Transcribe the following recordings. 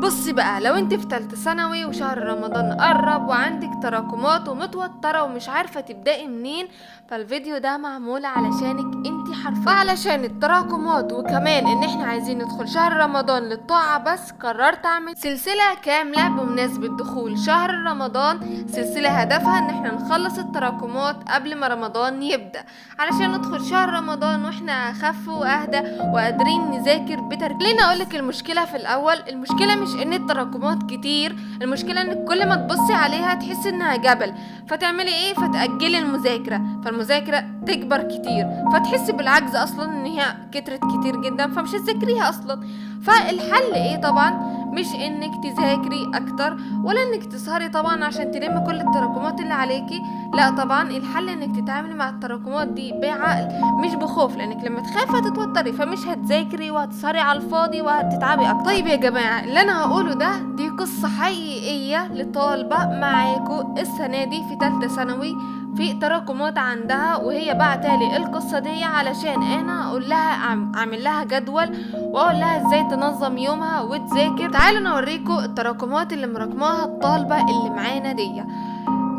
بصي بقى، لو انت في تالتة ثانوي وشهر رمضان قرب وعندك تراكمات ومتوترة ومش عارفة تبدأي منين، فالفيديو ده معمول علشانك انت حرفيا، وعلشان التراكمات، وكمان ان احنا عايزين ندخل شهر رمضان للطاعة. بس قررت اعمل سلسلة كاملة بمناسبة دخول شهر رمضان، سلسلة هدفها ان احنا نخلص التراكمات قبل ما رمضان يبدأ، علشان ندخل شهر رمضان واحنا اخف واهدى وقادرين نذاكر بتركيز. خليني اقولك المشكلة في الاول، المشكلة مش ان التراكمات كتير، المشكلة ان كل ما تبصي عليها تحسي انها جبل، فتعملي ايه؟ فتأجلي المذاكرة، فالمذاكرة تكبر كتير، فتحسي بالعجز اصلا ان هي كترت كتير جدا، فمش هتذاكريها اصلا. فالحل ايه؟ طبعا مش انك تذاكري اكتر ولا انك تسهري طبعا عشان تلمي كل التراكمات اللي عليكي، لا طبعا الحل انك تتعاملي مع التراكمات دي بعقل مش بخوف، لانك لما تخافي هتتوتري فمش هتذاكري وهتسهري على الفاضي وهتتعبي اكتر. طيب يا جماعة، اللي انا هقوله ده دي قصة حقيقية لطالبه معاكو السنة دي في ثالثة ثانوي، في تراكمات عندها، وهي بعتالي القصة دي علشان انا اقول لها اعمل لها جدول واقول لها ازاي تنظم يومها وتذاكر. تعالوا نوريكم التراكمات اللي مراكماها الطالبة اللي معانا دي.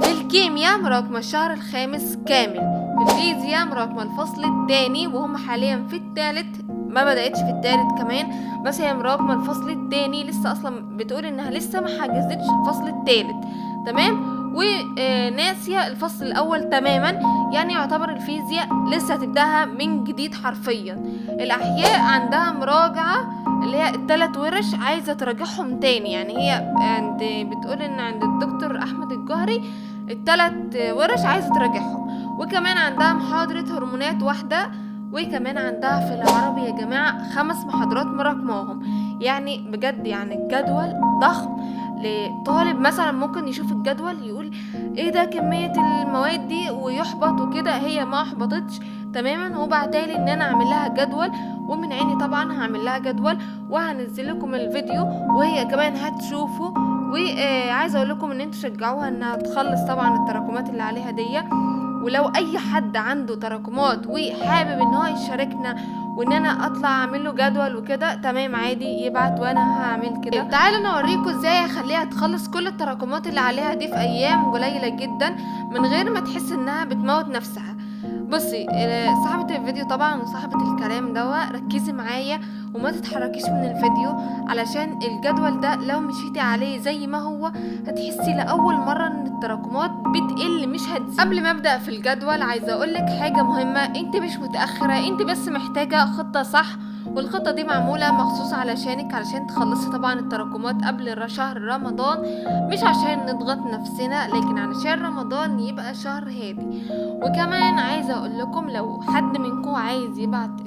في الكيمياء مراكمه الشهر الخامس كامل، في الفيزياء مراكمه الفصل الثاني وهم حاليا في الثالث، ما بدأتش في الثالث كمان، بس هي مراكمه الفصل الثاني لسه، اصلا بتقول انها لسه ما حجزتش الفصل الثالث، تمام، وناسية الفصل الأول تماما، يعني يعتبر الفيزياء لسه هتبدأها من جديد حرفيا. الأحياء عندها مراجعة اللي هي الثلاث ورش عايزة تراجعهم تاني، يعني هي عند بتقول إن عند الدكتور أحمد الجهري الثلاث ورش عايزة تراجعهم، وكمان عندها محاضرة هرمونات واحدة، وكمان عندها في العربي يا جماعة 5 محاضرات مراكماهم. يعني بجد يعني الجدول ضخم لطالب مثلا ممكن يشوف الجدول يقول ايه ده كمية المواد دي ويحبط وكده، هي ما احبطتش تماما، وبعتالي ان انا اعمل لها جدول، ومن عيني طبعا هعمل لها جدول وهنزل لكم الفيديو وهي كمان هتشوفه. وعايزه اقول لكم ان انتوا شجعوها انها تخلص طبعا التراكمات اللي عليها دي، ولو اي حد عنده تراكمات وحابب ان هو يشاركنا وان انا اطلع اعمل له جدول وكده، تمام عادي يبعت وانا هعمل كده. تعالوا انا اوريكم ازاي اخليها تخلص كل التراكمات اللي عليها دي في ايام قليله جدا من غير ما تحس انها بتموت نفسها. بصي صاحبة الفيديو طبعا وصاحبة الكلام دوا، ركزي معايا وما تتحركيش من الفيديو، علشان الجدول ده لو مشيتي عليه زي ما هو هتحسي لأول مرة ان التراكمات بتقل مش هتزيد. قبل ما ابدأ في الجدول عايزة اقولك حاجة مهمة، انت مش متأخرة، انت بس محتاجة خطة صح، والخطة دي معمولة مخصوص علشانك، علشان تخلصي طبعا التراكمات قبل شهر رمضان، مش عشان نضغط نفسنا، لكن علشان رمضان يبقى شهر هادي. وكمان عايزة اقول لكم لو حد منكم عايز يبعت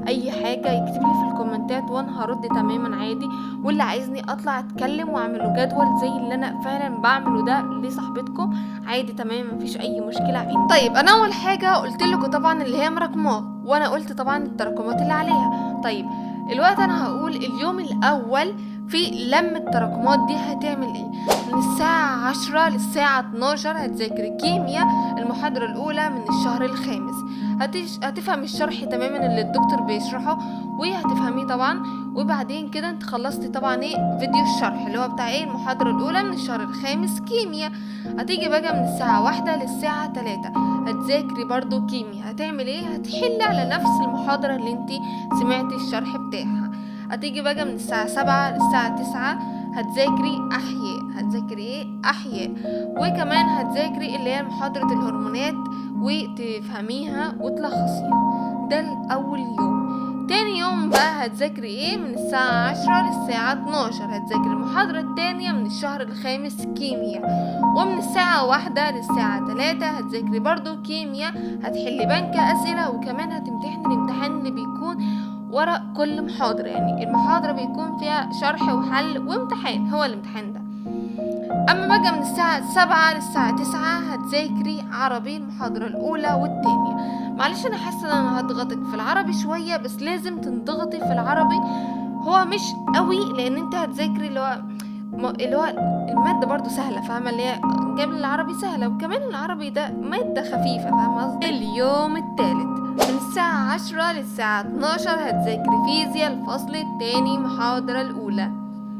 اي حاجة يكتب لي في الكومنتات وانا هرد تماما عادي، واللي عايزني اطلع اتكلم واعمله جدول زي اللي انا فعلا بعمله ده لصاحبتكم عادي تمام، مفيش اي مشكلة عندي. طيب انا اول حاجة قلت لكم طبعا اللي هي مراكمات، وانا قلت طبعا التراكمات اللي عليها. طيب الوقت انا هقول اليوم الاول في لم التراكمات دي هتعمل ايه. من الساعة 10 للساعة 12 هتذاكري كيمياء المحاضرة الأولى من الشهر الخامس، هتفهم الشرح تماما اللي الدكتور بيشرحه وهتفهميه طبعا. وبعدين كده انت خلصتي طبعا ايه فيديو الشرح اللي هو بتاع ايه المحاضرة الأولى من الشهر الخامس كيمياء. هتيجي بقى من الساعة 1 للساعة 3 هتذاكري برضو كيمياء. هتعمل ايه؟ هتحلي على نفس المحاضرة اللي انت سمعتي الشرح بتاعها. هتيجي بقى من الساعة 7 للساعة 9 هتذاكري أحياء. هتذاكري ايه؟ أحياء. وكمان هتذاكري اللي هي محاضرة الهرمونات وتفهميها وتلخصيها. ده الأول يوم. تاني يوم بقى هتذاكري ايه؟ من الساعة 10 للساعة 12 هتذاكري المحاضرة التانية من الشهر الخامس كيمياء. ومن الساعة 1 للساعة 3 هتذاكري برضو كيمياء، هتحلي بنك أسئلة، وكمان هتمتحني الامتحان اللي بيكون ورا كل محاضرة، يعني المحاضرة بيكون فيها شرح وحل وامتحان، هو الامتحان ده. اما بقى من الساعة 7 للساعة 9 هتذاكري عربي المحاضرة الاولى والتانية. معلش انا حاسة ان انا هضغطك في العربي شوية، بس لازم تنضغطي في العربي، هو مش قوي لان انت هتذاكري اللي هو المادة برضو سهلة، فاهمة؟ اللي هي جاب العربي سهلة، وكمان العربي ده مادة خفيفة، فاهمة قصدي؟ اليوم الثالث من الساعة 10 للساعة 12 هتذاكري فيزياء الفصل الثاني محاضرة الأولى.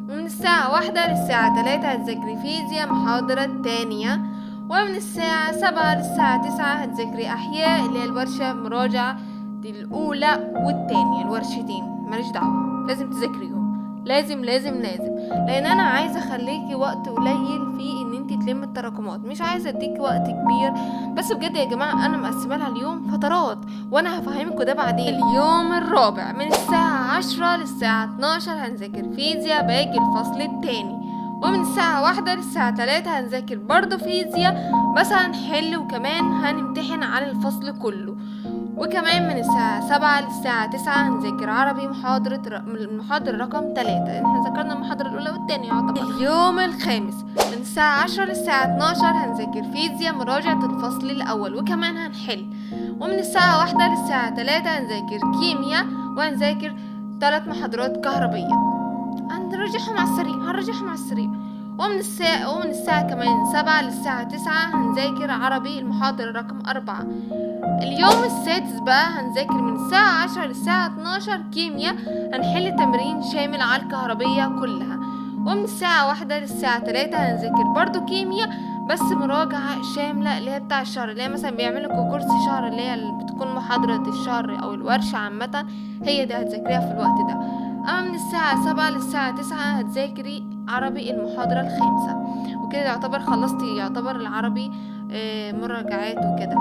ومن الساعة الساعة 1 للساعة 3 هتذاكري فيزياء محاضرة التانية، ومن الساعة 7 للساعة 9 هتذاكري أحياء اللي هي الورشة مراجعة دي الأولى والتانية، الورشتين ماليش دعوة لازم تذاكريهم، لازم لازم لازم، لأن أنا عايزة أخليكي وقت قليل في إن انتي تلمي التراكمات، مش عايزة أديكي وقت كبير. بس بجد يا جماعة أنا مقسمة لها اليوم فترات وأنا هفهمكوا ده بعدين. اليوم الرابع من الساعة 10 للساعة 12 هنذاكر فيزياء باقي الفصل التاني، ومن الساعة 1 للساعة 3 هنذاكر برضو فيزياء بس هنحل وكمان هنمتحن على الفصل كله. وكمان من الساعة 7 للساعة 9 هنذاكر عربي محاضرة المحاضرة رقم 3، احنا ذكرنا المحاضرة الأولى والتانية يعتبر. اليوم الخامس من الساعة 10 للساعة 12 هنذاكر فيزياء مراجعة الفصل الأول وكمان هنحل، ومن الساعة 1 للساعة 3 هنذاكر كيمياء وهنذاكر 3 محاضرات كهربية هنراجعهم على السريع، هنراجعهم على السريع. ومن الساعة كمان 7 للساعة 9 هنذاكر عربي المحاضرة رقم 4. اليوم السادس بقى هنذاكر من الساعة 10 للساعة 12 كيمياء، هنحل تمرين شامل على الكهربية كلها، ومن الساعة 1 للساعة 3 هنذاكر برضو كيمياء بس مراجعة شاملة اللي هي بتاع الشهر، اللي هي مثلا بيعملوا كورس شهر اللي هي بتكون محاضرة الشهر أو الورشة عامة، هي دي هتذاكريها في الوقت ده. أما من الساعة 7 للساعة 9 هتذاكري عربي المحاضرة الخامسة، وكده يعتبر خلصتي يعتبر العربي مراجعات وكده.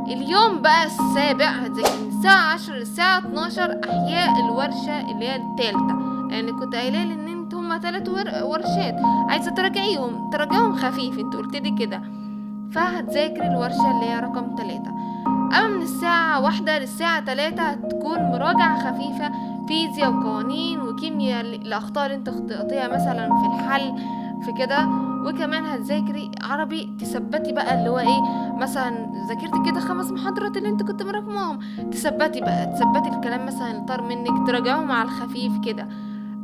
اليوم بقى السابع هتذاكري من الساعة 10 للساعة 12 أحياء الورشة اللي هي التالتة، لأن كنت قايلة إن انت هما 3 ورشات عايزة تراجعيهم، تراجعهم خفيف انت قلتلي كده، فهتذاكري الورشة اللي هي رقم 3. أما من الساعة 1 للساعة 3 هتكون مراجعة خفيفة فيزياء وقوانين وكيمياء الأخطاء اللي انت اخطأتيها مثلا في الحل في كده، وكمان هتذاكري عربي تثبتي بقى اللي هو ايه، مثلا ذاكرتي كده 5 محاضرات اللي انت كنت مراكماهم، تثبتي بقى تثبتي الكلام مثلا اللي طار منك تراجعهم على الخفيف كده.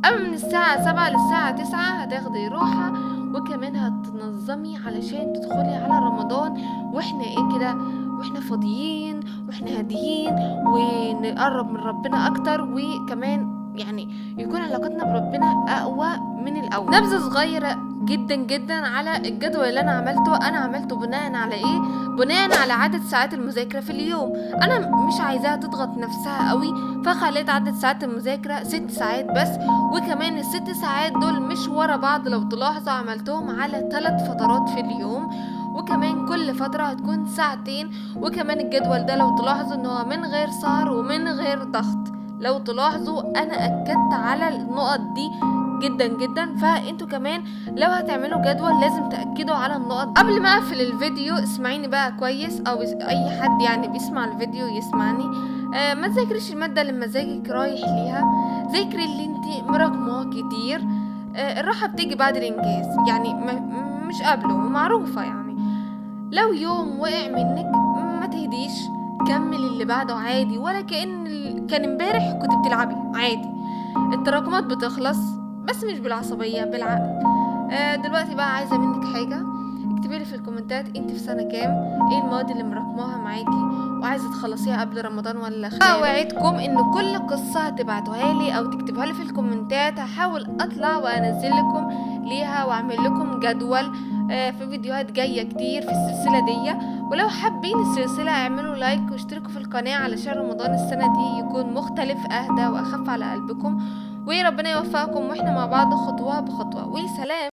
اما من الساعة 7 للساعة 9 هتاخدي راحة، وكمان هتنظمي علشان تدخلي على رمضان واحنا ايه كده، واحنا فاضيين واحنا هاديين ونقرب من ربنا اكتر، وكمان يعني يكون علاقتنا بربنا اقوى من الاول. نبذة صغيرة جدا جدا على الجدول اللي انا عملته. انا عملته بناء على ايه؟ بناء على عدد ساعات المذاكرة في اليوم. انا مش عايزاها تضغط نفسها قوي، فخليت عدد ساعات المذاكرة 6 ساعات بس، وكمان ال6 ساعات دول مش ورا بعض، لو تلاحظوا عملتهم على 3 فترات في اليوم، وكمان كل فترة هتكون ساعتين. وكمان الجدول ده لو تلاحظوا ان هو من غير سهر ومن غير ضغط، لو تلاحظوا انا اكدت على النقط دي جدا جدا، فانتوا كمان لو هتعملوا جدول لازم تأكدوا على النقط. قبل ما اقفل الفيديو اسمعيني بقى كويس، او اي حد يعني بيسمع الفيديو يسمعني. ما تذاكريش المادة اللي مزاجك رايح ليها، ذاكري اللي انت مراكماه كتير. الراحة بتيجي بعد الانجاز، يعني مش قبله، ومعروفة يعني. لو يوم وقع منك ما تهديش، كمل اللي بعده عادي، ولا كأن كان امبارح كنت بتلعبي عادي. التراكمات بتخلص بس مش بالعصبية، بالعقل. دلوقتي بقى عايزة منك حاجة، اكتبي لي في الكومنتات انت في سنة كام، ايه المواد اللي مراكماها معاكي وعايزة تخلصيها قبل رمضان ولا خلاله. اوعدكم ان كل قصة هتبعتوها لي او تكتبوها لي في الكومنتات هحاول اطلع وانزل لكم ليها واعمل لكم جدول في فيديوهات جاية كتير في السلسلة دي. ولو حابين السلسلة اعملوا like واشتركوا في القناة علشان رمضان السنة دي يكون مختلف، اهدى واخف على قلبكم، وربنا يوفقكم واحنا مع بعض خطوة بخطوة. وسلام.